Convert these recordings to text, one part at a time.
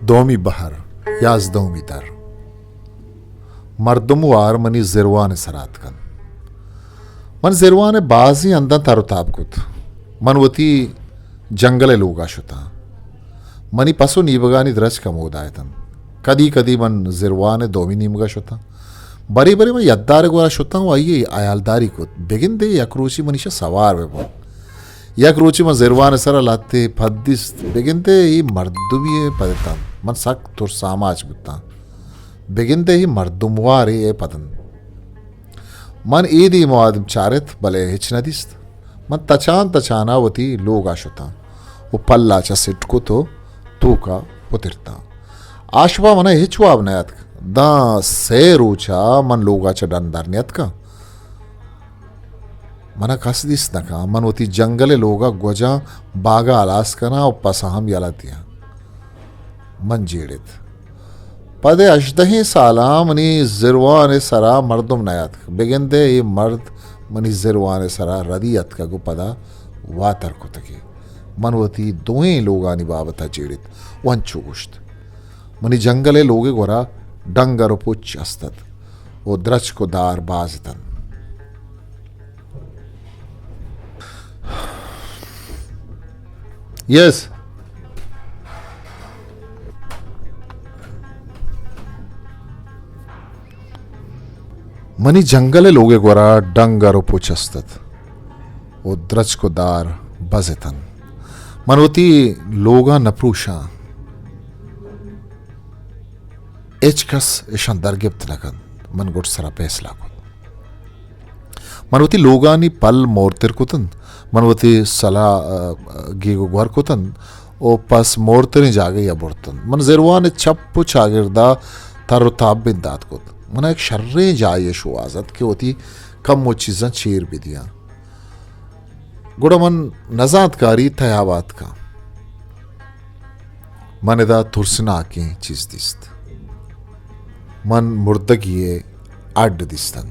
دومی بہر، یازدہمی در۔ مردم وار منی زروان ءِ سرا اتکن۔ من زروان ءِ بازیں ہنداں تر و تاب کت۔ من وتی جنگل ءِ لوگا شتاں۔ منی پس و نیبگانی درچک ہمودا اتنت۔ کدی کدی من زروان ءِ دومی نیمگا شتاں۔ برے برے من یدار ءِ گورا شتاں و آئی ءِ ہیالداری کت۔ بگندے یک روچے من ایشاں سوار بہ باں۔ یک روچے من زروان ءِ سرا لہتے پد دیست، بگندے اے مردمی ءِ پد اتنت۔ من سک ترس آماچ بوتاں۔ بگندے اے مردم وارے ءِ پد انت۔ من اے دیم و آ دیم چارت، بلے ہچ نہ دیست۔ من تچان تچانا وتی لوگا شتاں و پلا چہ سٹ کت و توکا پترتاں۔ آ شپا منا ہچ واب نیاتک۔ داں سئے روچا من لوگا چہ ڈن در نیاتکاں۔ منا کس دیست نہ کن۔ من وتی جنگل ءِ لوگا گوجاں، باگا ہلاس کناں و پسا ہم یلہ دیاں۔ من جیڑت۔ پد ءِ ہژدہیں سالاں منی زروان ءِ سرا مردم نیاتک۔ بگندے اے مرد منی زروان ءِ سرا ردی اتکگ و پدا واتر کتگی۔ من وتی دوئیں لوگانی بابتا جیڑت و انچو گوشت۔ منی جنگل ءِ لوگ ءِ گورا ڈنگر و پچ است ات و درچک و دار باز اتنت۔ یس۔ منی جنگل ءِ لوگ ءِ گورا ڈنگر و پچ است ات و درچک و دار بز اتنت۔ من وتی لوگاں نہ پروشاں۔ ہچ کس اشاں در گپت نہ کنت۔ من گڈ سرا پیسلہ کت۔ من وتی لوگانی پل مورتر کتنت۔ من وتی سلاہ، ء، گیگ و گور کتنت و پس مورتریں جاگہے ء برتنت۔ من زروان ء چپ و چاگردا تر و تاب بندات کت۔ منا یک شریں جاہے ء شوہاز ات کہ وتی کمو چیزاں چیر بدیاں۔ گڑا من نزانتکاری تیاب آتکاں۔ من ادا ترسناکیں چیز دیست۔ من مردگی ء اڈ دیستن۔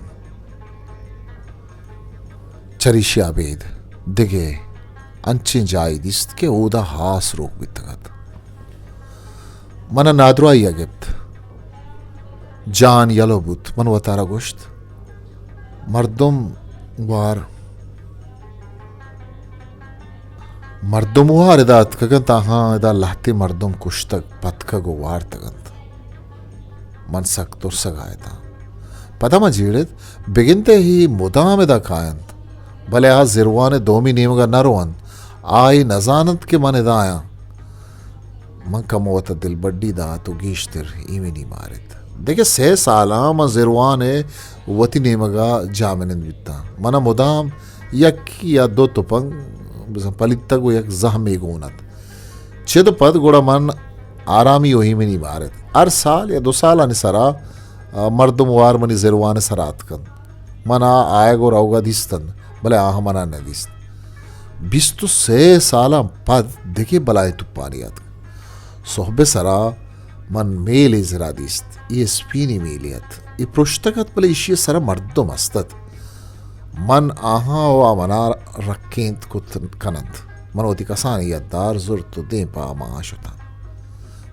چریشی ء ابید دگہ انچیں جاہے دیست کہ اودا ہاس روک بیتگ ات۔ من ء نادراہی ء گپت۔ جان یلو بوت۔ من وتارا گوشت، مردم وار، مردم وار ادا اتکگ انت، آہاں ادا لہتے مردم کشتگ، پتکگ و وارتگ انت۔ من سک ترسگ ء اتاں۔ پدا من جیڑت، بگندئے اے مدام ادا کاینت، بلے آ زروان ء دومی نیمگ ء نہ رونت، آ اے نہ زاننت کہ من ادا آیاں۔ من کمو وت ء دلبڈی دات و گیشتر ایمنی مارت۔ دگہ سئے سالاں من زروان ء وتی نیمگ ء جاہمنند بیتاں۔ من ء مدام یکے یا دو تپنگ بزاں پلیتگ و یک زہمے گون ات۔ چد و پد گڑا من آرامی و ایمنی مارت۔ ہر سال یا دو سالانی سرا، آ، مردم وار منی زروان ء سرا اتکنت۔ من آ آیگ و روگ ء دیستنت، بلے آہاں من ء نہ دیست۔ بیست و سئے سالاں پد دگہ بلاہیں توپانے اتک۔ سہب ء سرا من میلے زرا دیست۔ اے اسپینی میلے ات۔ اے پرشتگ ات، بلے ایشی ء سرا مردم است ات۔ من آہاں و آ منا رکینت کت کننت۔ من وتی کسانیں یدار زرت و دیم پہ آ ماہاں شتاں۔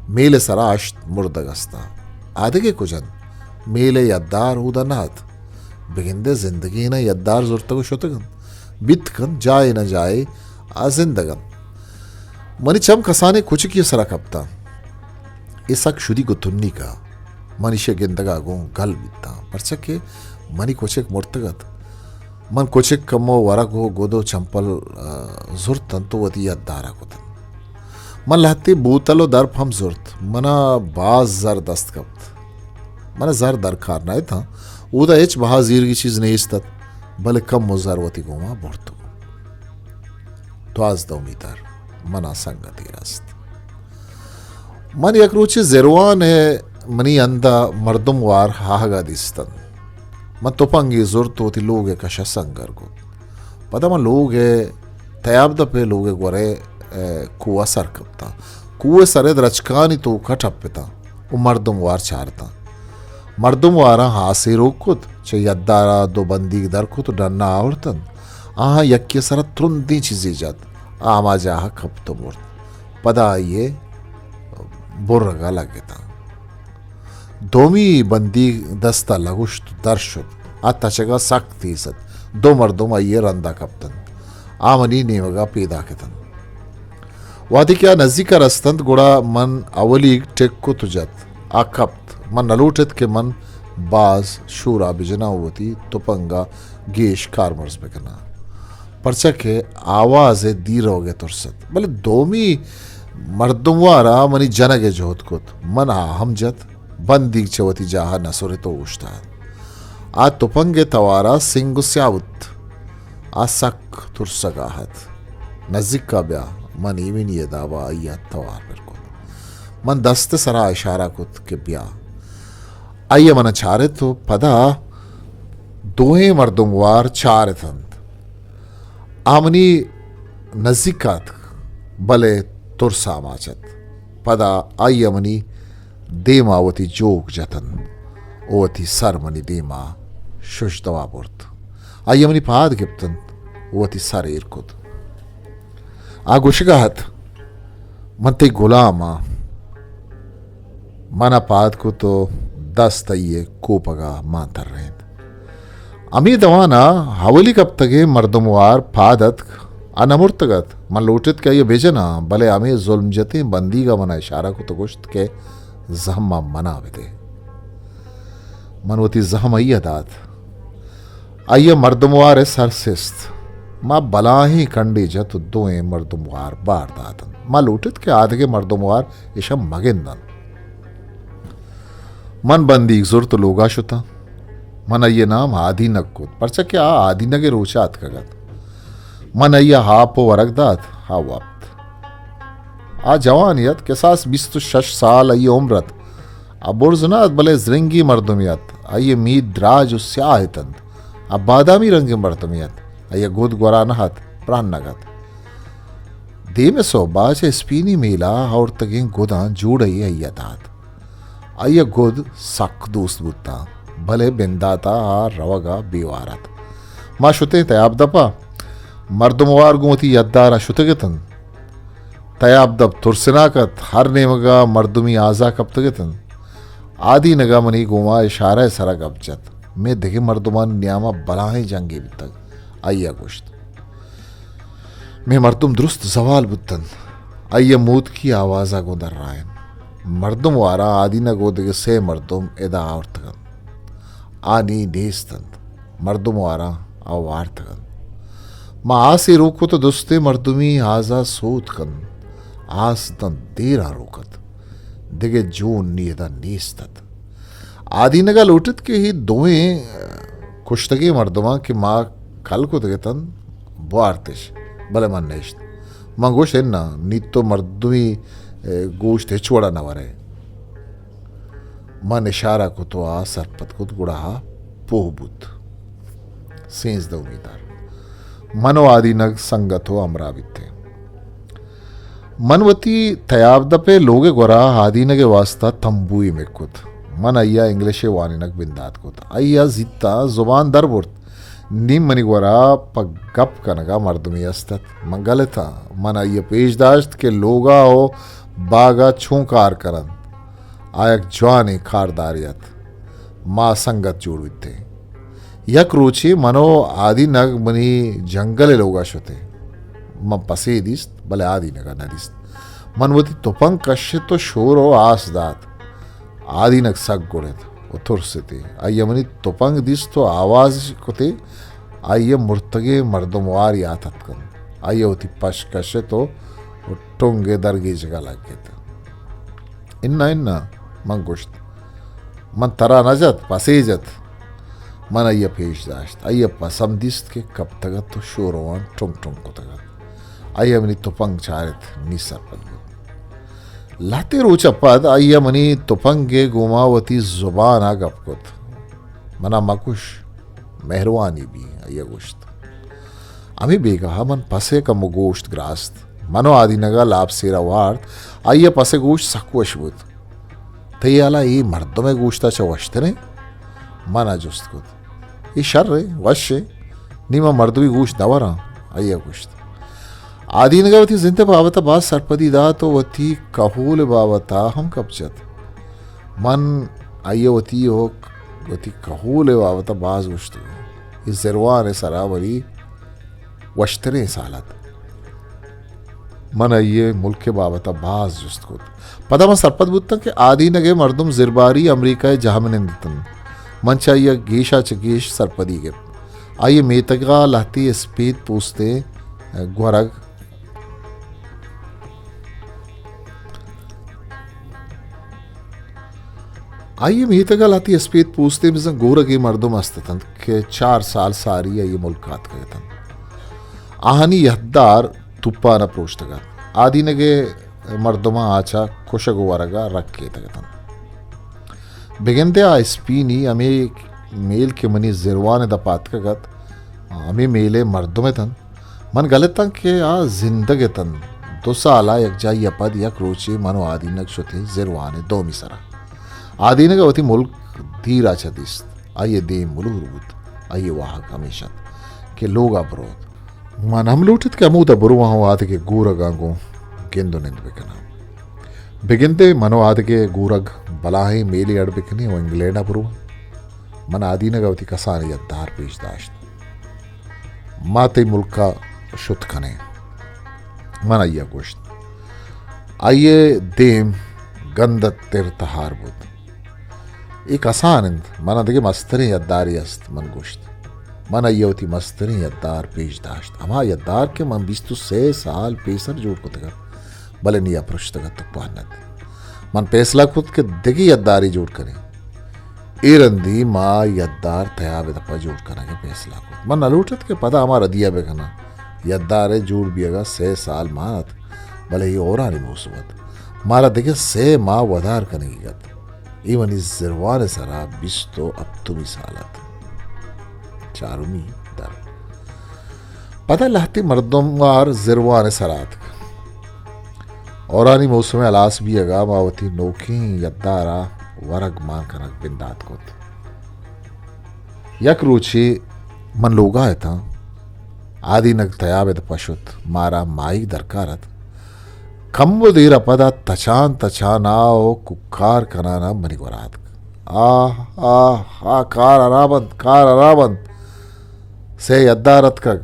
میل ء سرا ہشت مردگ استاں۔ آ دگہ کج انت؟ میل ء یدار اودا نہ ات۔ بگندئے زندگیناں یدار زرتگ و شتگ انت۔ بیت کنت جاہے نہ جاہے آ زندگ انت۔ منی چم کسانیں کچکے ء سرا کپتاں۔ اے سک شدیگ و تنیگا۔ من ایشی ء گندگ ء گوں گل بیتاں، پرچا کہ منی کچک مرتگ ات۔ من کچک کمو ورگ و گد و چمپل، آ، زرت انت و وتی یدار ء کت انت۔ من لہتے بوتل و درپ ہم زرت۔ من ء باز زر دست کپت۔ من ء زر درکار نہ اتاں۔ اودا ہچ بہا زیرگی چیز نیست ات، بلے کمو زر وتی گوما برت۔ دوازدہمی در، منا سنگتے رست۔ من یک روچے زروان ء منی ہند ء مردم وار آہگ ء دیست انت۔ من تپنگے زرت و وتی لوگ ء کش ء سنگر کت۔ پدا من لوگ ء تیاب دپ ء لوگ ء گور ء کوہ ء سر کپتاں۔ کوہ ء سر ء درچکانی توک ء ٹپتاں و مردم وار چارتاں۔ مردم واراں ہاسے روک کت، چہ یدار ء دو بندیگ در کت و ڈن ء آورت انت۔ آہاں یکے ء سرا ترندیں چیزے جت، آ ہما جاہ ء کپت و مرت۔ پدا آئی ء برگ ءَ لگتاں۔ دومی بندیگ دست ءَ لگوشت، در شت۔ آ تچگ ءَ سک تیز ات۔ دو مردم آئی ءِ رند ءَ کپتنت۔ آ منی نیمگ ءَ پیداک اتنت۔ وہدے کہ آ نزیک ءَ رستنت، گڑا من اولیگ ٹک کت ءُ جت۔ آ کپت۔ من نہ لوٹ ات کہ من باز شور ءَ بجناں ءُ وتی تپنگ ءَ گیش کارمرز بکناں، پرچا کہ آواز ءِ دیر روگ ءِ ترس ات۔ بلے دومی مردموار ءَ منی جنگ ءِ جہد کت۔ من آ ہم جت۔ بندیگ چہ وتی جاہ ءَ نہ سرت ءُ اوشتات۔ آ تپنگ ءِ توار ءَ سنگ ءُ سیاہ بوت۔ آ سک ترسگ ءَ ات۔ نزیک ءَ بیا، من ایمنی ءِ داب ءَ آئی ءَ توار پر کت۔ من دست ءِ سرا اشارہ کت کہ بیا۔ آئی ءَ من ءَ چارت ءُ پدا دوئیں مردموار چارتنت۔ آ منی نزیک ءَ اتک، بلے ترس آماچ ات۔ پدا آئی ءَ منی دیم ءَ وتی جوک جتنت ءُ وتی سر منی دیم ءَ شش دوا برت۔ آئی ءَ منی پاد گپتنت ءُ وتی سر ایر کت۔ آ گوشگ ءَ ات، من تئی گلام آں۔ من ءَ پاد کت ءُ دست آئی ءِ کوپگ ءَ مان ترینت۔ ہمے دوان ءَ اولی کپتگیں مردموار پاد اتک۔ آ نہ مرتگ ات۔ من لوٹ ات کہ آئی ءَ بجناں، بلے ہمے زلم جتیں بندیگ ءَ من ءَ اشارہ کت ءُ گوشت کہ زہم ءَ من ءَ بدے۔ من وتی زہم آئی ءَ دات۔ آئی ءَ مردموار ءِ سر سست۔ ما بلاہیں کنڈے جت ءُ دوئیں مردموار بار داتنت۔ ما لوٹ ات کہ آدگہ مردموار ایشاں مہ گندنت۔ من بندیگ زرت ءُ لوگ ءَ شتاں۔ من آئی ءِ نام آدینگ کت، پرچا کہ آ آدینگ ءِ روچ ءَ اتکگ ات۔ من آئی ءَ آپ ءُ ورگ دات، آ وپت۔ آ جوانے ات، کساس بیست ءُ شش سال آئی ءِ عمر ات۔ آ برز نہ ات، بلے زرنگیں مردمے ات۔ آئی ءِ مید دراج ءُ سیاہ اتنت۔ آ بادامی رنگیں مردمے ات۔ آئی ءِ گد گورا نہ ات، پرہنگ ات۔ دیم ءِ سہب ءَ چہ اسپینی میل ءَ آورتگیں گداں جوڑہ یے آئی ءَ دات۔ آئی ءَ گد سک دوست بوتاں، بلے بندات ءَ آ روگ ءَ بے وار ات۔ ما شتیں تیاب دپ ءَ۔ مردموار گوں وتی یدار ءَ شتگ اتنت۔ تیاب دپ ترسناک ات، ہر نیمگ ءَ مردمی آزا کپتگ اتنت۔ آدینگ ءَ منی گوما اشارہ ءِ سرا گپ جت۔ مئے دگہ مردمانی نیام ءَ بلاہیں جنگے بیتگ، آئی ءَ گوشت۔ مئے مردم درست زوال بوتنت۔ آئی ءِ موتکی آواز ءَ گوں درائینت۔ مردموار ءَ آدینگ ءُ دگہ سے مردم ادا آورتگ انت۔ آ نی نیست انت۔ مردموار ءَ آ وارتگ انت۔ ما آسے روک کت ءُ درستیں مردمی آزا سوت کنت۔ آس داں دیراں روک ات۔ دگہ جون نی ادا نیست ات۔ آدینگ ءَ لوٹت کہ اے دوئیں کشتگیں مردماں کہ ما کل کتگ اتنت، بوارتش، بلے من نشت۔ من گوشت، اناں، نی تو مردمی، اے، گوشت ہچ وڑا نہ ورئے۔ من اشارہ کت ءُ آ سرپد کت، گڑا آ پوہ بوت۔ سیزدہمی تار۔ من ءُ آدینگ سنگت ءُ ہمراہ بیتیں۔ من وتی تیاب دپ ءِ لوگ ءِ گورا آدینگ ءِ واستا تمبوئے مک کت۔ من آئی ءَ انگلش ءِ وانینگ بندات کت۔ آئی ءَ زیت ءَ زبان در برت۔ نی منی گورا پہ گپ کنگ ءَ مردمے است ات۔ من گل اتاں۔ من آئی ءَ پیش داشت کہ لوگ ءَ ءُ باگ ءَ چون کار کن انت۔ آ یک جوانیں کاردارے ات۔ ما سنگت جوڑ بیتیں۔ یک روچے من ءُ آدینگ منی جنگل ءِ لوگ ءَ شتیں۔ من پسے دیست، بلے آدینگ ءَ نہ دیست۔ من وتی تپنگ کشت ءُ شور ءُ آس دات۔ آدینگ سک گڑت ءُ ترستے۔ آئی ءَ منی تپنگ دیست ءُ آواز کتے۔ آئی ءَ مرتگیں مردموار یات اتکنت۔ آئی ءَ وتی پش کشت ءُ ٹنگ ءِ درگیجگ ءَ لگت۔ اناں، اناں، من گوشت۔ من ترا نہ جت، پسے جت۔ من آئی ءَ پیش داشت۔ آئی ءَ پس ہم دیست کہ کپتگ ات ءُ شورواں ٹنگ ٹنگ کتگ ات۔ آئی ءَ منی تپنگ چارت، نی سرپد بوت۔ لہتے روچ ءَ پد آئی ءَ منی تپنگ ءِ گوما وتی زبان ءَ گپ کت۔ من ءَ مکش، مہروانی بی، آئی ءَ گوشت۔ ہمے بیگاہ ءَ من پس ءِ کمو گوشت گراست۔ من ءُ آدینگ ءَ لاپ سیر ءَ وارت۔ آئی ءَ پس ءِ گوشت سک وش بوت۔ تئی ہیال ءَ اے مردم ءِ گوشت ءَ چہ وشتر ایں؟ من ءَ جست کت۔ اے شر ایں، وش ایں۔ نی من مردمی گوشت نہ وراں، آئی ءَ گوشت۔ آدینگ ءَ وتی زند ءِ بابت ءَ باز سرپدی دات ءُ وتی کہول ءِ بابت ءَ ہم گپ جت۔ من آئی ءَ وتی ہک، وتی کہول ءِ بابت ءَ باز گوشت۔ اے زروان ءِ سرا منی وشتریں سال ات۔ من آئی ءِ ملک ءِ بابت ءَ باز جست کت۔ پدا من سرپد بوتاں کہ آدینگ ءِ مردم زرباری امریکہ ءِ جاہمنند اتنت۔ من چہ آئی ءَ گیش ءَ چہ گیش سرپدی گپت۔ آئی ءِ میتگ ءَ لہتے اسپیت پوستیں گورگ آئی ءِ میتگ ءَ لہتے اسپیت پوستیں بزاں گورگیں مردم است اتنت کہ چار سال ساری آئی ءِ ملک ءَ اتکگ اتنت۔ آہانی یکدار توپان ءَ پروشتگ ات۔ آدینگ ءِ مردماں آ چہ کشگ ءُ ورگ ءَ رک کیتگ اتنت۔ بگندے آ اسپینی ہمے میل کہ منی زروان ءِ دپ ءَ اتکگ ات، ہمے میل ءِ مردم اتنت۔ من گل اتاں کہ آ زندگ اتنت۔ دو سال ءَ یکجائی ءَ پد یک روچے من ءُ آدینگ شتیں زروان ءِ دومی سرا۔ آدینگ ءَ وتی ملک دیر ءَ چہ دیست۔ آئی ءِ دیم ملور بوت۔ آئی ءِ واہگ ہمیش ات کہ لوگ ءَ بروت۔ من ہم لوٹت کہ ہمودا برواں ءُ آدگہ گورگاں گوں گند ءُ نند بکناں۔ بگندے من ءُ آدگہ گورگ بلاہیں میلے اڑ بکنیں ءُ انگلینڈ ءَ برواں۔ من آدینگ ءَ وتی کسانیں یکدار پیش داشت۔ ما تئی ملک ءَ شت کنیں۔ من آئی ءَ گوشت۔ آئی ءِ دیم گند ءَ تر تہار بوت۔ اے کسان انت، من ءَ دگہ مستریں یکدارے است، من گوشت۔ من آئی ءَ وتی مستریں یکدار پیش داشت، ہما یکدار کہ من بیست ءُ سے سال پیسر جوڑ کتگ ات، بلے نی ءَ پرشتگ ات ءُ کوہن ات۔ من پیسلہ کت کہ دگہ یکدارے جوڑ کنیں۔ اے رندی ما یکدار تیاب ءِ دپ ءَ جوڑ کنگ ءِ پیسلہ کت۔ من نہ لوٹ ات کہ پدا ہما ردی ءَ بہ کناں۔ یکدار ءِ جوڑ بیئگ ءَ سے سال مان ات، بلے اے ہورانی موسم ات۔ مارا دگہ سے ماہ ودار کنگی ات۔ اے منی زروان ءِ سرا بیست ءُ ہپتمی سال ات۔ چارمی در۔ پدا لہتے مردم وار زروان ءِ سرا اتک۔ ہورانی موسم ءِ ہلاس بیئگ ءَ ما وتی نوکیں یکدار ءَ ورگ مان کنگ بندات کت۔ یک روچے من لوگ ءَ اتاں، آدینگ تیاب ءِ دپ ءَ شت، مارا ماہیگ درکار ات۔ کمو دیر ءَ پدا تچان تچان ءَ ءُ کوکار کنان ءَ منی گور ءَ اتک۔ آہ، آہ، آہ، کار ہراب انت، کار ہراب انت۔ سے یکدار اتکگ،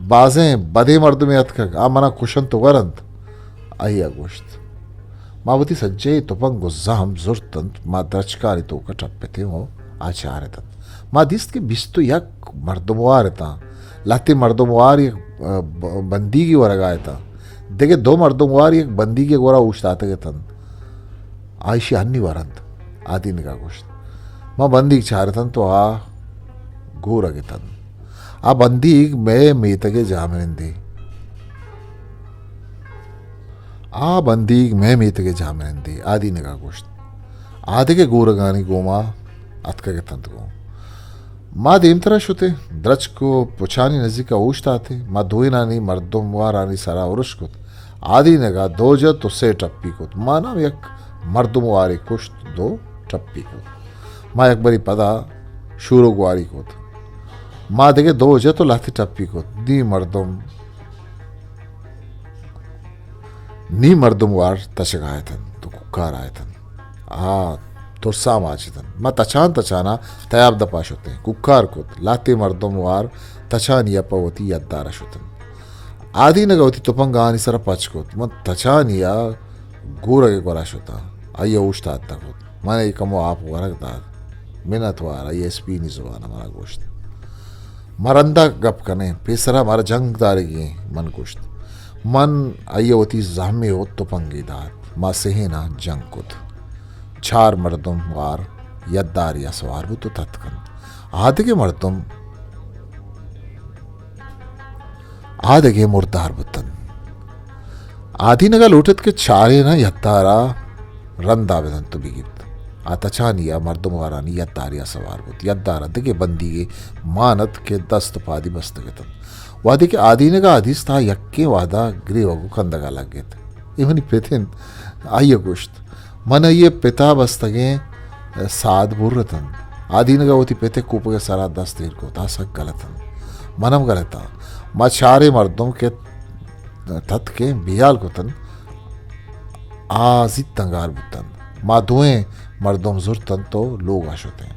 بازیں بدیں مردمے اتکگ، آ منا کشنت ءُ ورنت۔ آئی ءَ گوشت۔ ما وتی سجہیں تپنگ ءُ زہم زرت انت، ما درچکانی توک ءَ ٹپتیں ءُ آ چارت انت۔ ما دیست کہ بیست ءُ یک مردم وار اتاں۔ لہتیں مردم وار یک، ءَ، ب-، بندیگی ورگ ءَ اتاں۔ دگہ دو مردم وار یک بندیگی گورا اوشتاتگ اتنت۔ آ ایشی ءَ ہنی ورنت، آدینگ ءَ گوشت۔ ما بندیگ چارت انت ءُ آ گورگ اتنت۔ آ بندیگ مئے میتگ ءِ جاہمنندے۔ آ بندیگ مئے میتگ ءِ جاہمنندے، آدینگ ءَ گوشت۔ آدگہ گورگانی گوما اتکگ اتنت گوں۔ ما دیمتر ءَ شتیں، درچک ءُ پچانی نزیک ءَ اوشتاتیں۔ ما دوئینانی مردم وارانی سرا ارش کت۔ آدینگ ءَ دو جت ءُ سے ٹپی کت۔ من ہم یک مردم وارے کشت، دو ٹپی کت۔ ما یک برے پدا شور ءُ گواری کت۔ ما دگہ دو جت ءُ لہتے ٹپی کت۔ نی مردم، نی مردم وار تچگ ءَ اتنت ءُ کوکار ءَ اتنت۔ آ ترسام آچ اتنت۔ ما تچان تچان ءَ تیاب دپ ءَ شتیں۔ کوکار کت۔ لہتے مردم وار تچانی ءَ پہ وتی یکدار ءَ شتنت۔ آدینگ ءَ وتی تپنگ آہانی سرا پچ کت۔ من تچانی ءَ گورگ ءِ گورا شتاں۔ آئی ءَ اوشتاتگ کت۔ من ءَ کمو آپ ورگ دات۔ منت وار، آئی ءَ اسپینی زبان ءَ منا گوشت۔ ما رندا گپ کنیں، پیسرا مارا جنگ دارگی ایں، من گوشت۔ من آئی ءَ وتی زہمے ءُ تپنگے دات۔ ما سہیناں جنگ کت۔ چار مردم وار یکدارے ءَ سوار بوت ءُ تتک انت۔ آدگہ مردم آدگہ مردار بوتنت۔ آدینگ ءَ لوٹت کہ چاریناں یکدار ءَ رندا بدنت ءُ بگیپت۔ آ تچانی ءَ مردم وارانی یکدارے ءَ سوار بوت۔ یکدار ءَ دگہ بندیگے مان ات کہ دست ءُ پادی بستگ اتنت۔ وہدے کہ آدینگ ءَ آ دیست، آ یکیں وہدا گریوگ ءُ کندگ ءَ لگت۔ اے منی پت انت، آئی ءَ گوشت۔ من آئی ءِ پت ءَ بستگیں ساد برت انت۔ آدینگ ءَ وتی پت ءِ کوپگ ءِ سرا دست ایر کت۔ آ سک گل اتنت۔ من ہم گل اتاں۔ ما چاریں مردم کہ تتکیں، بیال کتن، آ زیتاں گار بوتن۔ ما دوئیں مردم زرتن تو لوگا شتیں۔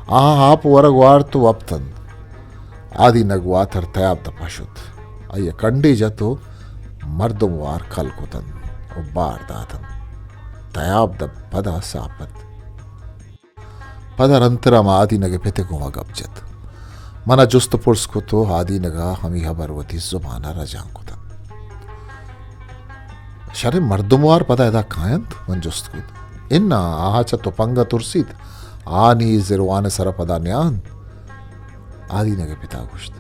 آہاں آپ ورگ وارت و وپتن۔ آدینگ واتر تیاب دپا شت۔ آئی ء کنڈے جت و مردم وار کل کتن و بار داتن۔ تیاب دپ پدا ساپت۔ پدا رندترا ما آدینگ ء پت ء گوما گپ جت۔ منا جست و پرس کت و آدینگ ء ہمے ہبر وتی زبان ء رجانک کتن۔ شریں مردم وار پدا ادا کاینت؟ من جست کت۔ اناں، آہاں چہ تپنگ ء ترسیت، آ نی زروان ء سر ء پدا نیاینت۔ آدینگ ء پت ء گوشت۔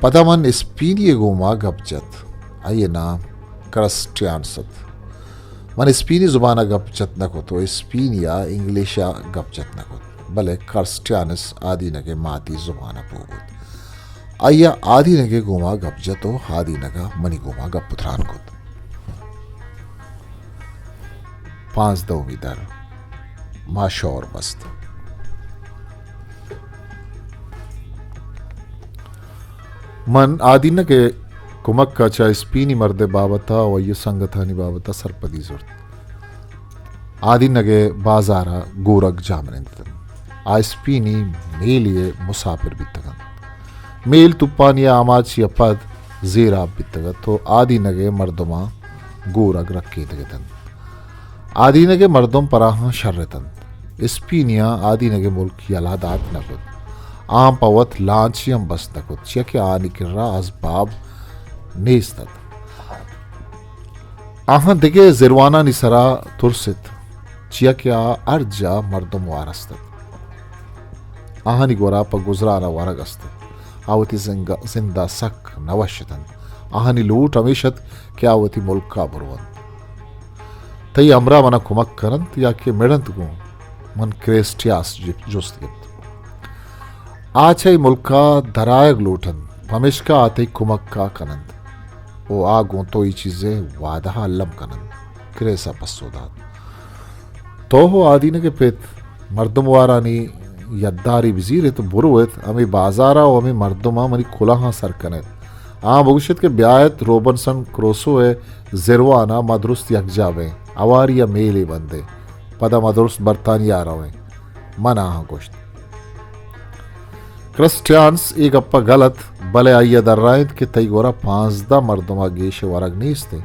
پدا من اسپینی ء گوما گپ جت۔ آئی ء نام کرسٹیانس ات۔ من اسپینی زبان ء گپ جت نہ کت و اسپینی ء انگلش ء گپ جت نہ کت، بلے کرسٹیانس آدینگ ء ماتی زبان ء پوہ بوت۔ آئی ء آدینگ ء گوما گپ جت و آدینگ ء منی گوما گپ و تران کت۔ پانزدہمی در، ما شور بست۔ من آدینگ ء کمک ء چہ اسپینی مرد ء بابت ء و آئی ء سنگتانی بابت ء سرپدی زرت۔ آدینگ ء بازار ء گورگ جاہ منند اتنت۔ آ اسپینی میلے ء مساپر بیتگ انت۔ میل توپانی ء آماچی ء پد زیراب بیتگ ات و آدینگ ء مردماں گورگ رکینتگ اتنت۔ آدینگ ء مردم پراہاں شر اتنت۔ اسپینیاں آدینگ ء ملک یلہ دات نہ کت۔ آہاں پہ وت لانچے ہم بست نہ کت، چیا کہ آہانی کرا ازباب نیست ات۔ آہاں دگہ زروانانی سرا ترس ات، چیا کہ آ ہر جاہ مردم وار است ات۔ آہانی گورا پہ گزران ء ورگ است ات۔ آ وتی زنگ-، زند ء سک نہ وش اتنت۔ آہانی لوٹ ہمیش ات کہ آ وتی ملک ء برونت۔ تئی ہمراہ منا کمک کننت یا کہ مڑنت گوں؟ من کریسٹیاس ء جست گپت۔ آ چہ اے ملک ء درآیگ لوٹنت، پمیشکا آ تئی کمک ء کننت و آ گوں تو اے چیز ء وعدہ ء الم کننت۔ کریس ء پسو دات۔ تو ہو آدینگ ء پت، مردم وارانی یداری بزیر ات، برو ات، ہمے بازار ء و ہمے مردماں منی کلاہاں سر کن ات۔ آہاں بگوش ات کہ بیا ات، روبنسن کروسو ء زروان ء ما درست یکجاہ بئیں، ہواری ء میلے بندیں، پدا ما درست برطانیہ ء رویں۔ من آہاں گوشت۔ کرسٹیانس اے گپ ء گل ات، بلے آئی ء درائینت کہ تئی گورا پانزدہ مردم ء گیش ورگ نیست انت۔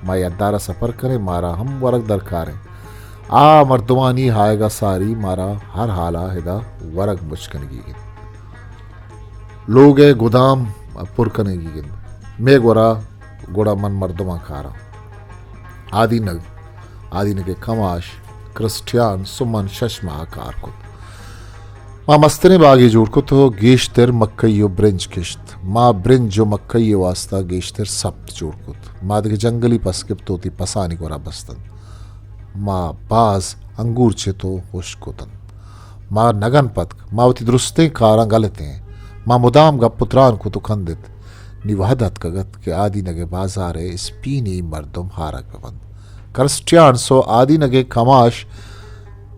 ما یدار ء سپر کنیں، مارا ہم ورگ درکار انت۔ آ مردمانی آیگ ء ساری مارا ہر حال ء ادا ورگ مچ کنگی انت۔ لوگ ء گدام پر کنگی انت۔ مئے گورا گڑا من مردماں کاراں۔ آدینگ، آدینگ ء کماش، کرسٹیانس و من شش ماہ کار کت۔ ما مستریں باگے جوڑ کت و گیشتر مکئی و برنج کشت۔ ما برنج و مکئی ء واسطہ گیشتر سپت جوڑ کت۔ ما دگہ جنگلی پس گپت و وتی پسانی گورا بستنت۔ ما باز انگور چت و ہشک کتنت۔ ما نگن پتک، ما وتی درستیں کاراں گل اتیں۔ ما مدام گپ و تران کت و کندت۔ نی وہد اتکگ ات کہ آدینگ ء بازار ء اسپینی مردم ہارگ بہ بنت۔ کرسٹیانس و آدینگ ء کماش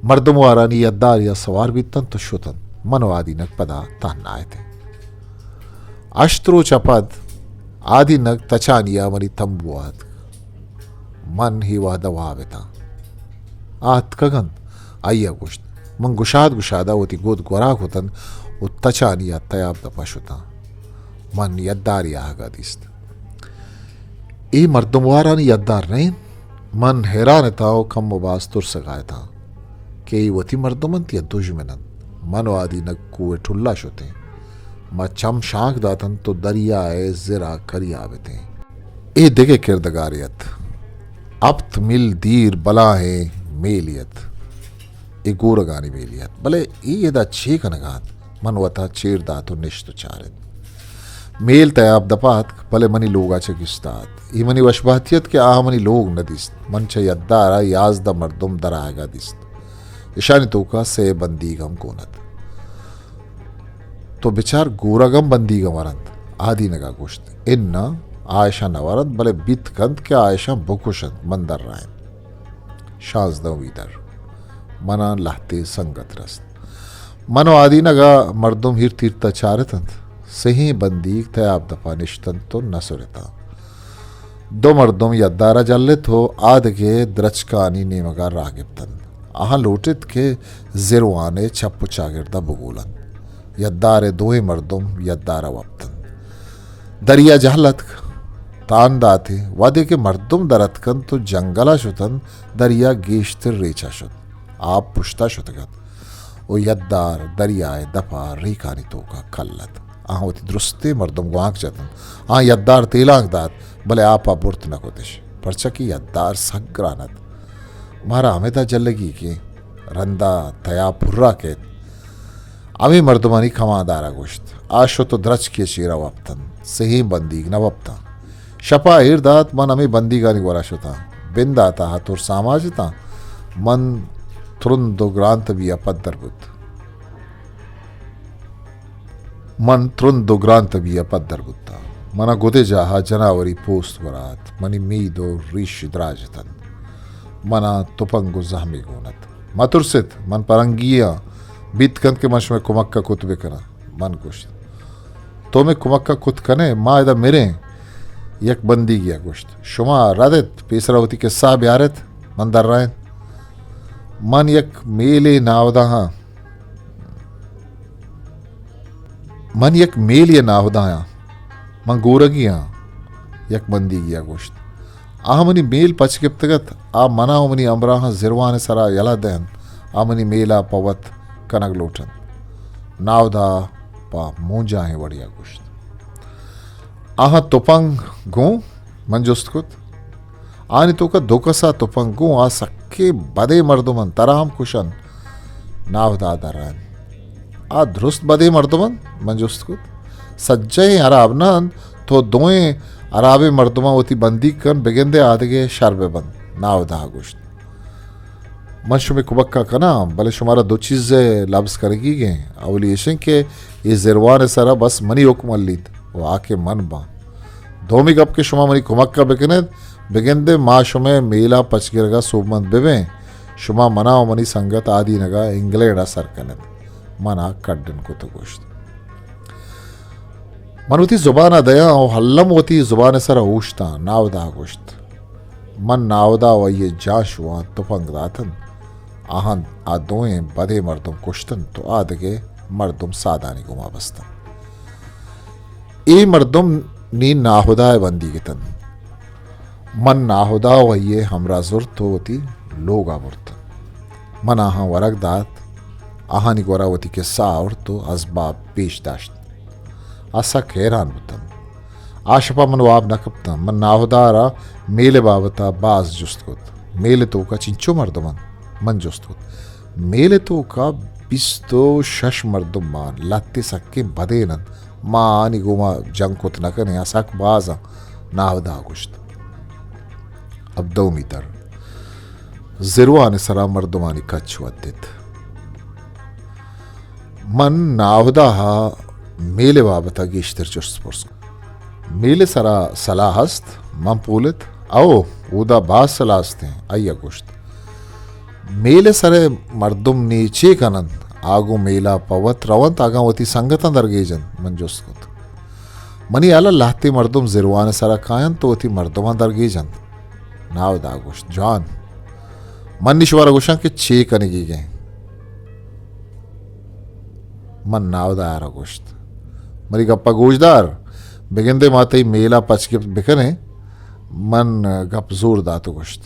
مردم وارانی یداری ء سوار بیتنت و شتنت۔ من و آدینگ پدا تہنا اتیں۔ ہشت روچ ء پد آدینگ تچانی ء منی تمبو ء اتک۔ من ہی وہد ء واب اتاں۔ آ اتکگ انت، آئی ء گوشت۔ من گشاد گشاد ء وتی گد گورا کتنت و تچانی ء تیاب دپ ء شتاں۔ من یداری آہگ ء دیست۔ اے مردم وارانی یدار نہ انت؟ من حیران اتاں و کم و باز ترسگ ء اتاں کہ اے وتی مردم انت یا دژمن انت۔ من و آدینگ کوہ ء ٹلا شتیں۔ ما چم شانک داتنت و دریا ء زر ء کریاب اتیں۔ اے دگہ کردگارے ات۔ ہپت میل دیر بلاہیں میلے ات۔ اے گورگانی میلے ات۔ بلے اے ادا چے کنگا ات؟ من وتا چیر دات و نشت و چارت۔ میل تیاب دپا اتک، بلے منی لوگا چہ گستا ات۔ اے منی وشبہتی ات کہ آ منی لوگ نہ دیست۔ من چہ یدارا یازدہ مردم در آیگا دیست۔ اشانی توکا سئے بندیگ ہم گون ات۔ تو بچار، گورگ ہم بندیگاں ورنت؟ آدینگا گوشت، اناں، آ اشاں نہ ورنت، بلے بیت کنت کہ آ اشاں بکشنت، من درائیں۔ شانزدہمی در۔ منا لہتے سنگت رست۔ من و آدینگا مردم ہیرت ہیرتا چارتنت۔ سہیں بندیگ تیاب دپا نشتنت و نسرتاں۔ دو مردم یدار ءَ جلت ءُ آدگہ درچکانی نیمگ ءَ راہ گپتنت۔ آہاں لوٹت کہ زروان ءِ چپ ءُ چاگرد ءَ بگولنت۔ یدار ءِ دوئیں مردم یدار ءَ وپتنت۔ دریا جہل اتک، تان داتے، وہدے کہ مردم در اتکنت ءُ جنگل ءَ شتنت، دریا گیشتر ریچ ءَ شت۔ آپ پشت ءَ شتگ ات ءُ یدار دریا ءِ دپ ءَ ریکانی توک ءَ کل ات۔ آہاں وتی درستیں مردم گوانک جتنت۔ آہاں یدار تیلانک دات، بلے آپ ءَ برت نہ کتش، پرچا کہ یدار سک گران ات۔ مارا ہمدا جلگی کہ رندا تیا پرا کیت۔ ہمے مردمانی کماندار ءَ گوشت۔ آ شت ءُ درچکے ءِ چیرا وپتنت۔ سہیں بندیگ نہ وپتاں۔ شپا ایر دات، من ہمے بندیگانی گورا شتاں۔ بندات ءَ ترس آماچ اتاں۔ من ترند ءُ گران تبی ءَ پدر بوت۔ من ترند ءُ گران تبی ءَ پدر بوتاں۔ منا گدے جاہ ءَ جناوری پوست گورا ات۔ منی مید ءُ ریش دراج اتنت۔ منا تپنگ ءُ زہمے گون ات۔ مہ ترس ات، من پرنگی آں، بیت کنت کہ من شمئے کمک ءَ کت بکناں۔ من گوشت، تو مئے کمک ءَ کت کن ئے، ما ادا مریں۔ یک بندیگے ءَ گوشت، شما رد ات، پیسرا وتی کسہ ءَ بیار ات، من درائینت۔ من یک میلے ناہداہاں۔ من یک میلے ناہدایاں۔ من گورگی آں، یک بندیگے ءَ گوشت۔ آہاں منی میل پچ گپتگ ات، آ منا ءُ منی ہمراہاں زروان ءِ سرا یلہ دئینت، آ منی میل ءَ پہ وت کنگ لوٹنت۔ ناہدا پہ مونجاہیں وڑے ءَ گوشت۔ آہاں تپنگ گوں؟ من جست کت۔ آہانی توکا دو کسا تپنگ گوں، آ سکیں بدیں مردم انت، ترا ہم کشنت۔ ناہدا درائینت۔ آ درست بدیں مردم انت؟ من جست کت۔ سجہیں ہراب نہ انت، تو دوئیں ہرابیں مردماں وتی بندیگ کن، بگندے آدگہ شر بہ بنت۔ ناہدا گوشت۔ من شمئے کمک ءَ کناں، بلے شمارا دو چیزے لبز کنگیگ ایں۔ اولی ایش انت کہ اے زروان ءِ سرا بس منی حکم ہلیت ءُ آ کہ من باں۔ دومی گپ کہ شما منی کمک ءَ بکن ات، بگندے ما شمئے میل ءِ پچ گرگ ءَ سوبمند بہ بیں۔ شما منا ءُ منی سنگت آدینگ ءَ انگلینڈ ءَ سر کن ات۔ من آ کڈن کت ءُ گوشت۔ من وتی زبان ءَ دیاں ءُ الم وتی زبان ءِ سرا اوشتاں۔ ناہدا گوشت۔ من ناہدا ءُ آئی ءِ جانشواں تپنگ داتنت۔ آہاں آ دوئیں بدیں مردم کشتنت ءُ آ دگہ مردم سادانی گوما بستنت۔ اے مردم نی ناہدا ءِ بندیگ اتنت۔ من ناہدا ءُ آئی ءِ ہمراہ زرت ءُ وتی لوگ ءَ برت۔ من آہاں ورگ دات، آہانی گورا وتی کسہ آورت ءُ ازباب پیش داشت۔ آ سک حیران بوتنت۔ آ شپا من واب نہ کپتاں۔ من ناہدا ءَ را میل ءِ بابت ءَ باز جست کت۔ میل ءِ توکا چنچو مردم انت؟ من جست کت۔ میل ءِ توکا بیست ءُ شش مردم مان، لہتے سکیں بدین انت۔ ما آہانی گوما جنگ کت نہ کنیں، آ سک باز انت۔ ناہدا گوشت۔ ہبدہمی در۔ زروان ءِ سرا مردمانی کچ ودت۔ من ناہدا ءَ میل ءِ بابت ءَ گیشتر جست پرس کت۔ میل ءِ سرا سلاہ ہست؟ من پولت۔ او، اودا باز سلاہ ہستیں، آئی ءَ گوشت۔ میل ءِ سر ءِ مردم نی چے کن انت؟ آ گوں میل ءَ پہ وت رونت، اگاں وتی سنگتاں درگیج انت؟ من جست کت۔ منی ہیال ءَ لہتے مردم زروان ءِ سرا کاینت ءُ وتی مردماں درگیج انت۔ ناہدا گوشت، جوان، من نی شمارا گوشاں کہ چے کنگیگ ایں۔ من ناہدا ءَ را گوشت، منی گپ ءَ گوشدار، بگندے ما تئی میل ءَ پچ گپت بکنیں۔ من گپ زور دات ءُ گوشت،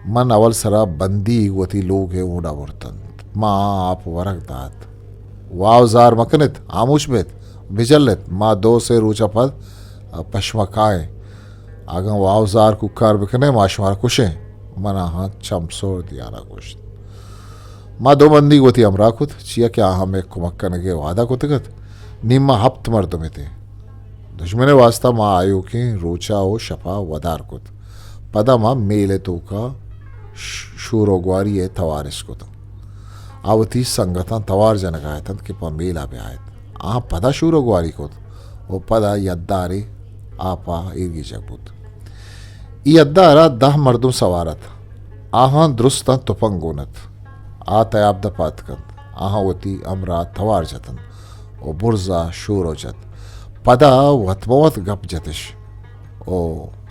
من اول سرا بندیگ وتی لوگ ءِ اونڈا برتنت۔ ما آپ ورگ دات۔ واو زار مکن ات، ہاموش بیت، بجل ات، ما دو سے روچ ءَ پد پہ شما کائیں۔ اگاں واو زار کوکار بکن ئے، ما شمارا کشیں۔ من آہاں چم سور دیان ءَ گوشت۔ ما دو بندیگ وتی ہمراہ کت، چیا کہ آہاں مئے کمک کنگ ءِ وعدہ کتگ ات۔ نی ما ہپت مردم اتیں۔ دژمن ءِ واستا ما آیوکیں روچ ءَ ءُ شپ ءَ ودار کت۔ پدا ما میل ءِ توکا ش-، شور ءُ گواری ءِ توار اش کت۔ آ وتی سنگتاں توار جنگ ءَ اتنت کہ پہ میل ءَ بیایت۔ آہاں پدا شور ءُ گواری کت ءُ پدا یدارے آپ ءَ ایرگیجگ بوت۔ اے یدار ءَ دہ مردم سوار ات۔ آہاں درستاں تپنگ گون ات۔ آ تیاب دپ ءَ اتکنت۔ آہاں وتی ہمراہ توار جتنت ءُ برز ءَ شور ءَ جت۔ پدا وت مہ وت گپ جتش ءُ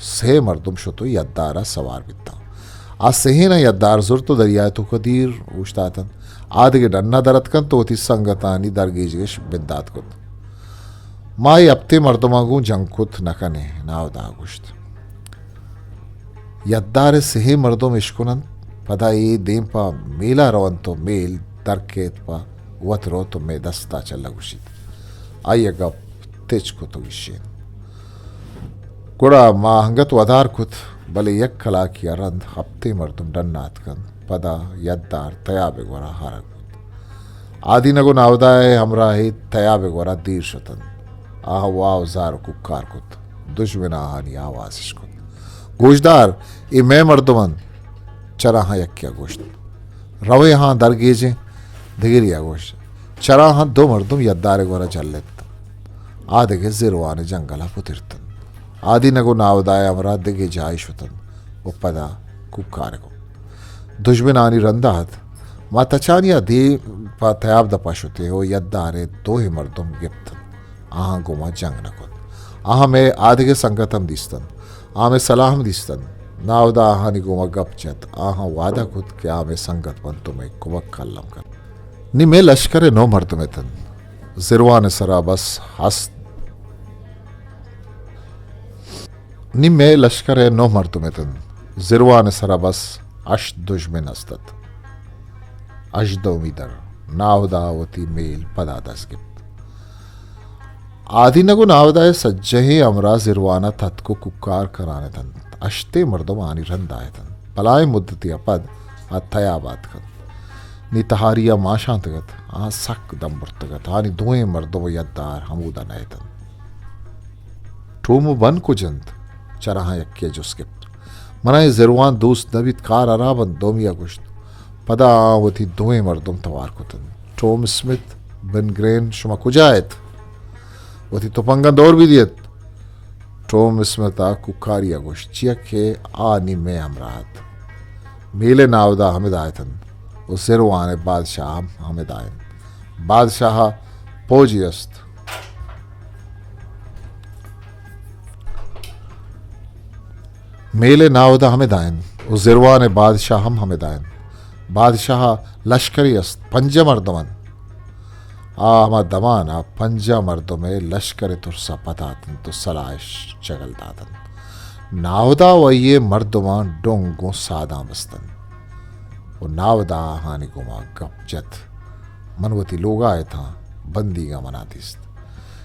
سے مردم شت و یدار ء سوار بیتاں۔ آ سہیناں یدار زرت و دریائے توکا دیر اوشتاتنت۔ آ دگہ ڈنا در اتکنت و وتی سنگتانی درگیجگش بندات کت۔ ما اے ہپتیں مردماں گوں جنگ کت نہ کنیں، ناودا گوشت۔ یدار ء سہے مردم اشکننت، پدا اے دیم پہ میلا رونت و میل در کیت پہ وت روت و مئے دستا چلہ گوشیت۔ آئی ء گپ تچ کت و گشینت۔ گڑا ما انگت ودار کت، بلے یک کلاکے ء رند ہپتیں مردم ڈن ء اتکنت، پدا یدار تیاب ء گورا ہارگ بوت۔ آدینگ و ناودا ء ہمراہی تیاب ء گورا دیر شتنت۔ آہاں واہ و زار و کوکار کت۔ دژمن آہانی آواز اش کت۔ گوشدار، اے مئے مردم انت۔ چراہاں یکے ء گوشت، روے ہاں درگیجیں۔ دگرے ء گوشت، چراہاں دو مردم یدار ء گورا جلت۔ آ دگہ زروان ء جنگل ء پترتنت۔ آدینگ و ناودا ء ہمراہ دگہ جاہے شتنت و پدا کوکار ء گوں دژمنانی رندا ات۔ ما تچانی ء دیم پہ تیاب دپا شتیں و یدار ء دوئیں مردم گپتنت۔ آہاں گوں ما جنگ نہ کت۔ آہاں مئے آدگہ سنگت ہم دیستنت۔ آ مئے سلاہ ہم دیستنت۔ ناودا آہانی گوما گپ جت۔ آہاں وعدہ کت کہ آ مئے سنگت بنت و مئے کمک ء الم کنت۔ نی مئے لشکر ء نو مردم اتنت۔ زروان ء سرا بس ہست۔ نی مئے لشکر ء نو مردم اتنت۔ زروان ء سرا بس ہشت دژمن است ات۔ ہژدہمی در۔ ناودا وتی میل پدا دست گپت۔ آدینگ و ناودا ء سجہیں ہمراہ زروانا تتک و کوکار کنان اتنت۔ ہشتیں مردم آنی رندا اتنت۔ بلاہیں مدتے ء پد آ تیاب آتک انت۔ نی تہاری ء ماشانتگ ات۔ آہاں سک دم برتگ ات۔ آنی دوئیں مردم و یدار ہمودا نہ اتنت۔ ٹوم و بن کج انت؟ چراہاں یکے ء جست گپت۔ منا اے زروان دوست نہ بیت، کار ہراب انت، دومی ء گوشت۔ پدا آ وتی دوئیں مردم توار کتنت۔ ٹوم اسمتھ، بن گرین، شما کجا ات؟ وتی تپنگاں دور بدیت۔ ٹوم اسمتھ ء کوکاری ء گوشت، چیا کہ آ نی مئے ہمراہ ات۔ میل ء ناودا ہمدا اتنت و زروان ء بادشاہ ہم ہمدا انت۔ بادشاہ ء پوجے است۔ میل ء ناودا ہمدا انت و زروان ء بادشاہ ہم ہمدا انت۔ بادشاہ ء لشکرے است، پنجاہ مردم انت۔ آ ہما دمان ء پنجاہ مردم ء لشکر ء ترس ء پتاتنت و سلاہ اش چگل داتنت۔ ناودا و آئی ء مردماں ڈنگ گوں ساداں بستنت و ناودا آہانی گوما گپ جت۔ من وتی لوگا اتاں، بندیگاں منا دیست۔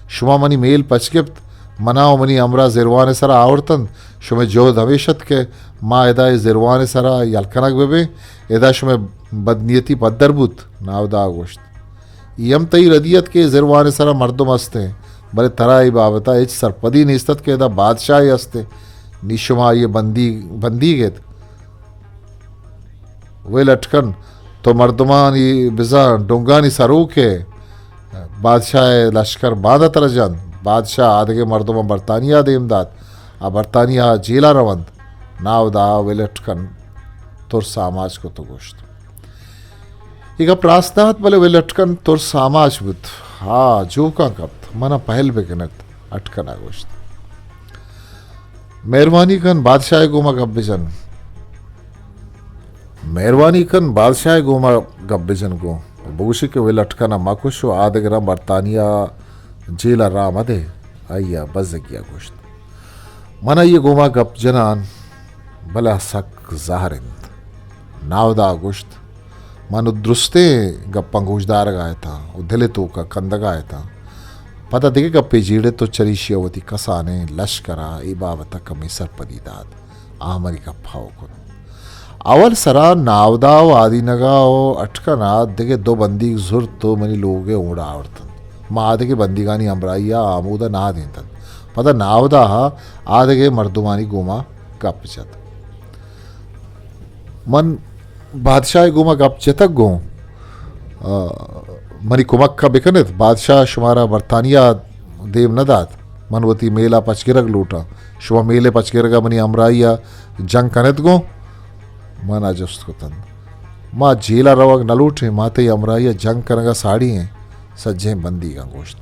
شما منی میل پچ گپت، منا و منی ہمراہ زروان ء سرا آورتنت۔ شمئے جہد ہمیش ات کہ ما ادا اے زروان ء سرا یل کنگ بہ بیں۔ ادا شمئے بدنیتی پدر بوت، ناودا ء گوشت۔ اے ہم تئی ردی ات کہ اے زروان ء سرا مردم استیں، بلے ترا اے بابت ء ہچ سرپدی نیست ات کہ ادا بادشاہے استیں۔ نی شما آئی ء بندی، بندیگ ات۔ ویل اٹکن، تو مردمانی بزاں ڈنگانی سروک ئے۔ بادشاہ ء لشکر باندا ترا جنت۔ بادشاہ آدگہ مردماں برطانیہ ء دیم دات۔ آ برطانیہ ء جیل ء رونت۔ ناودا ویل اٹکن ترس آماچ کت و گوشت۔ اے گپ راست نہ ات، بلے ویل اٹکن ترس آماچ بوت۔ ہا، جوکاں کپت، منا پہل بکن ات، اٹکن ء گوشت۔ مہربانی کن، بادشاہ ء گوما گپ بجن۔ مہربانی کن، بادشاہ ء گوما گپ بجن گوں۔ بگوشی کہ ویل اٹکن ء مکش و آدگراں برطانیہ جیل ء راہ مدے۔ آئی ء بزگی ء گوشت۔ من آئی ء گوما گپ جنان، بلے آ سک زہر انت۔ ناودا ء گوشت، من درستیں گپاں گوشدارگ ء اتاں و دل ء توک ء کندگ ء اتاں۔ پدا دگہ گپے جیڑت و چریشی ء وتی کسانیں لشکر ء اے بابت ء کمے سرپدی دات۔ آ منی گپ ء ہو کت۔ اول سرا ناودا و آدینگا و اٹکنا دگہ دو بندیگ زرت و منی لوگ ء اوڑا آورتنت۔ ما آدگہ بندیگانی ہمراہی ء آمود ء نادینتنت۔ پدا ناودا ء آدگہ مردمانی گوما گپ جت۔ من بادشاہ ء گوما گپ جتگ گوں، آ، منی کمک ء بکن ات۔ بادشاہ شمارا برطانیہ دیم نہ دات۔ من وتی میل ء پچ گرگ لوٹاں۔ شما میل ء پچ گرگ ء منی ہمراہی ء جنگ کن ات گوں؟ من ء جست کتنت۔ ما جیل ء روگ نہ لوٹیں، ما تئی ہمراہی ء جنگ کنگ ء ساڑی ایں، سجہیں بندیگاں گوشت۔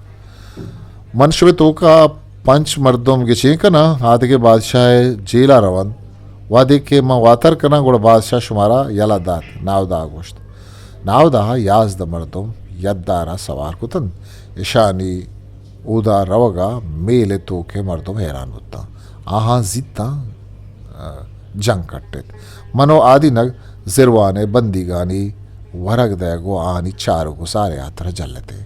من شمئے توک ء پنچ مردم گچین کناں، آدگہ بادشاہ ءِ جیل ءَ رونت۔ وہدے کہ من واتر کناں، گڑا بادشاہ شمارا یلہ دات، ناودا ءَ گوشت۔ ناودا ءَ یازدہ مردم یدار ءَ سوار کتنت۔ اشانی اودا روگ ءَ میل ءِ توک ءِ مردم حیران بوتاں۔ آہاں زیتاں، ءَ، جنگ کٹت۔ من و آدینگ زروان ءِ بندیگانی ورگ دئیگ و آہانی چار و گسار ءِ ہاترا جلتیں۔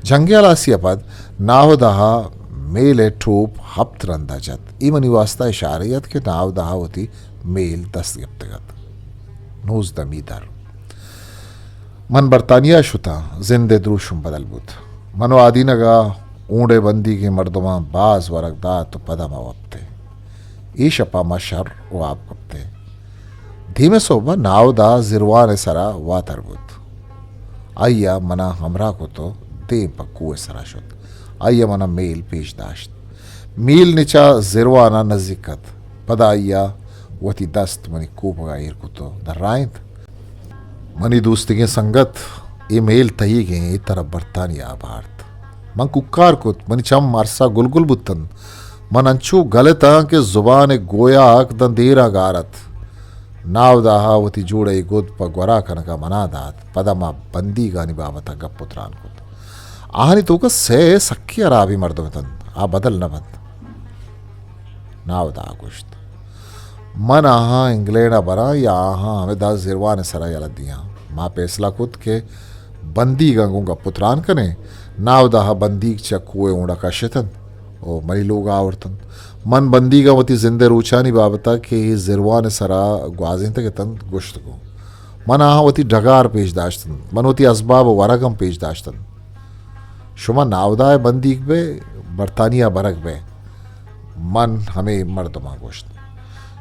جنگ ءِ ہلاسی ءَ پد ناہدا ءَ میل ءِ ٹوپ ہپت رندا جت۔ اے منی واسطہ اشارے ات کہ ناہدا ءَ وتی میل دست گپتگ ات۔ نوزدہمی در۔ من برطانیہ شتاں، زند ءِ دروشم بدل بوت۔ من و آدینگ ءَ اونڈ ءِ بندیگیں مردماں باز ورگ دات و پدا ما وپتیں۔ اے شپا ما شر و آپ کپتیں۔ دیمے سہب ءَ ناہدا زروان ءِ سرا واتر بوت۔ آئی ءَ منا ہمراہ کت و دیم پہ کوہ ءِ سرا شت۔ آئی ءَ منا میل پیش داشت۔ میل نچا زروان ءَ نزیک ات۔ پدا آئی ءَ وتی دست منی کوپگ ءَ ایر کت و درائینت۔ منی دوستیگیں سنگت، اے میل تئیگیں، اے ترا برطانیہ ءَ بارت۔ من کوکار کت، منی چم ارسا گل گل بوتنت۔ من انچو گلتاں کہ زبان ءِ گویاک داں دیراں گار ات۔ ناہدا ءَ وتی جوڑہ ءِ گد پہ گورا کنگ ءَ منا دات۔ پدا ما بندیگانی بابت ءَ گپ و تران کت۔ آہانی توک ءَ سئے سکیں ہرابیں مردم اتنت، آ بدل نہ بنت۔ ناہدا ءَ گوشت، من آہاں انگلینڈ ءَ براں یا آہاں ہمدا زروان ءِ سرا یلہ دیاں؟ ما پیسلہ کت کہ بندیگاں گوں گپ و تران کنیں۔ ناہدا ءَ بندیگ چہ کوہ ءِ اونڈا کش اتنت و منی لوگ ءَ آورتنت۔ من بندیگاں وتی زند ءِ روچانی بابت ءَ کہ اے زروان ءِ سرا گوازینتگ اتنت گوشت گوں۔ من آہاں وتی ڈگار پیش داشتنت۔ من وتی ازباب و ورگ ہم پیش داشتنت۔ شما ناہدا ءِ بندیگ بئے، برطانیہ ءَ برگ بئے۔ من ہمے مردماں گوشت،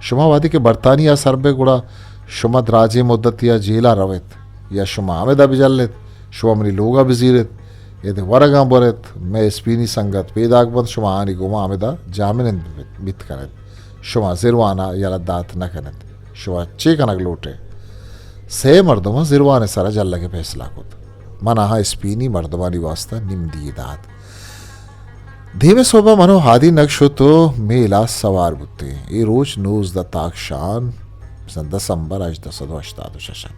شما وہدے کہ برطانیہ ءَ سر بئے، گڑا شما دراجیں مدتے ءَ جیل ءَ رویت یا شما ہمدا بجلیت، شما منی لوگ ءَ بزیریت، اد ءِ ورگاں بریت، مئے اسپینی سنگت پیداک بنت، شما آہانی گوما ہمدا جاہ منند بیت کنیت۔ شما زروان ءَ یلہ دات نہ کنیت۔ شما چے کنگ لوٹ ئے؟ سئے مردماں زروان ءِ سرا جلگ ءِ پیسلہ کت۔ من آہاں اسپینی مردمانی واسطہ نمدی یے دات۔ دیمے سہب ءَ من و آدینگ شت و میل ءَ سوار بوتیں۔ اے روچ نوزدہ تاکشان، بزاں دسمبر ہژدہ سد و ہشتاد و شش ات۔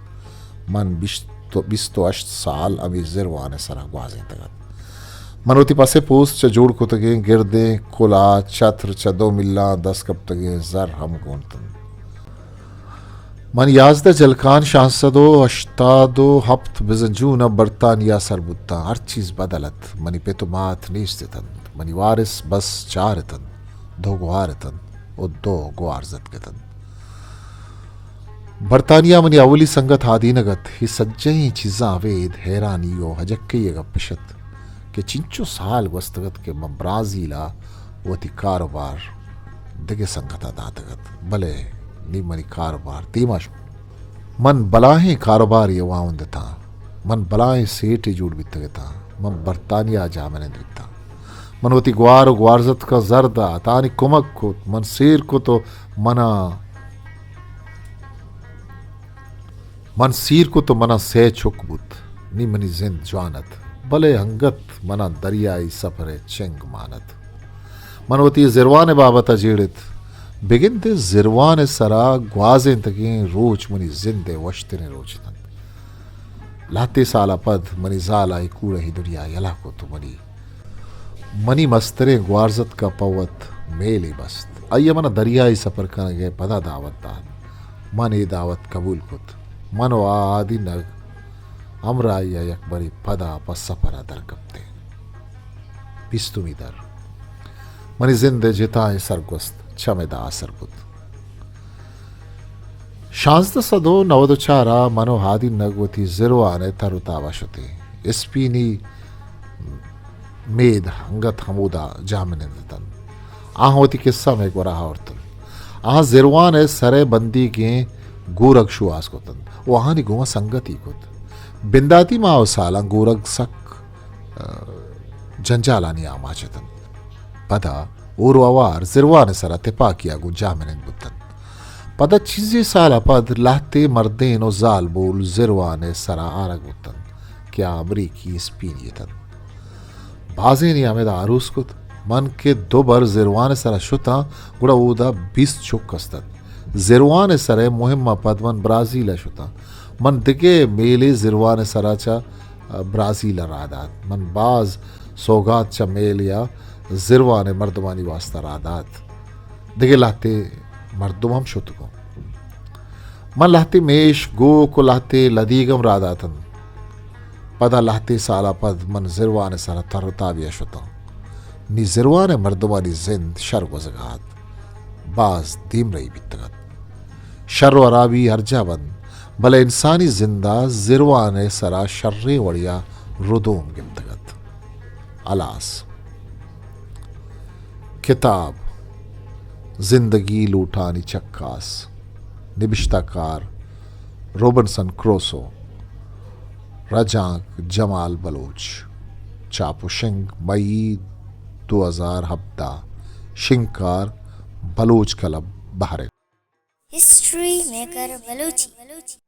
من بیست و، بیست و ہشت سال ہمے زروان ءِ سرا گوازینتگ ات۔ من وتی پس ءِ پوست چہ جوڑ کتگیں گردیں کلاہ، چتر، چہ دو ملاں دست کپتگیں زر ہم گون اتنت۔ من یازدہ جلکان شانزدہ سد و ہشتاد و ہپت بزاں جون ءَ برطانیہ ءَ سر بوتاں۔ ہر چیز بدل ات۔ منی پت و مات نیست اتنت۔ منی وارث بس چار اتنت، دو گوہار اتنت و دو گوارزتک اتنت۔ برطانیہ منی اولی سنگت آدینگ ات۔ اے سجہیں چیزاں ابید حیرانی و ہجکئی ءِ گپ اش ات کہ چنچو سال گوستگ ات کہ من برازیل ءَ وتی کاروبار دگہ سنگت ءَ داتگ ات، بلے نی منی کاروبار دیما شت۔ من بلاہیں کاروبارے ءِ واہند اتاں، من بلاہیں سیٹے جوڑ بیتگ اتاں، من برطانیہ ءَ جاہ منند بیتاں۔ من وتی گوار و گوارزتکاں زر دات، آہانی کمک کت، من سیر کت و منا من سیر کت و منا سئے چک بوت۔ نی منی زند جوان ات، بلے انگت منا دریائی سپر ءِ چنگ مان ات۔ من وتی زروان ءِ بابت ءَ جیڑت۔ بگندے زروان ءِ سرا گوازینتگیں روچ منی زند ءِ وشتریں روچ اتنت۔ لہتے سال ءَ پد منی زال ءَ اے کوڑہی دنیا یلہ کت و منی منی مستریں گوارزتک ءَ پہ وت میلے بست۔ آئی ءَ منا دریائی سپر کنگ ءِ پدا دعوت دات۔ من اے دعوت قبول کت۔ من و آ آدینگ ہمراہی ءَ یکبرے پدا پہ سپر ءَ در کپتیں۔ بیستمی در۔ منی زند ءِ جتائیں سرگوست چمدا آسر بوت۔ شانزدہ سد و نود و چار ءَ من و آدینگ وتی زروان ءِ تر و تاب ءَ شتیں۔ اسپینی مید انگت ہمودا جاہ منند اتنت۔ آہاں وتی قصہ مئے گورا آورتنت۔ آہاں زروان ءِ سر ءِ بندیگیں گورگ شوہاز کتنت و آہانی گوما سنگتی کت۔ بنداتی ماہ و سالاں گورگ سک، ءَ، جنجالانی آماچ اتنت۔ پدا ہور و ہوار زروان ءِ سرا تپاکی ءَ گوں جاہ منند بوتنت۔ پدا چیزے سال ءَ پد لہتے مردین و زالبول زروان ءِ سرا آرگ بوتنت کہ آ امریکی اسپینی اتنت۔ بازینے ہمدا عروس کت، من کہ دو بر زروان ءِ سرا شتاں، گڑا اودا بیست چک است ات۔ زروان ءِ سرا مہم ءَ پد من برازیل ءَ شتاں۔ من دگہ میلے زروان ءِ سرا چہ برازیل ءَ راہ دات۔ من باز سوگات چہ میلے ءَ زروان ءِ مردمانی واسطہ راہ دات۔ دگہ لہتے مردم ہم شتگوں۔ من لہتے میش، گوک و لہتے لدیگ ہم راہ داتنت۔ پدا لہتے سالا پد من زروان ءِ سرا تر و تابی ءَ شتاں۔ نی زروان ءِ مردمانی زند شر گوزگ ءَ ات۔ باز دیمرئی بیتگ ات۔ شر و ہرابی ہر جاہ بنت، بلے انسانی زند ءَ زروان ءِ سرا شریں وڑے ءَ ردوم گپتگ ات۔ ہلاس۔ کتاب زندگی لوٹانی چکاس، نبشتہ کار روبنسن کروسو، رجانک جمال بلوچ، چاپ و شنگ مئی دو ہزار ہبدہ، شنگکار Baloch club Bahrain. History maker Balochi.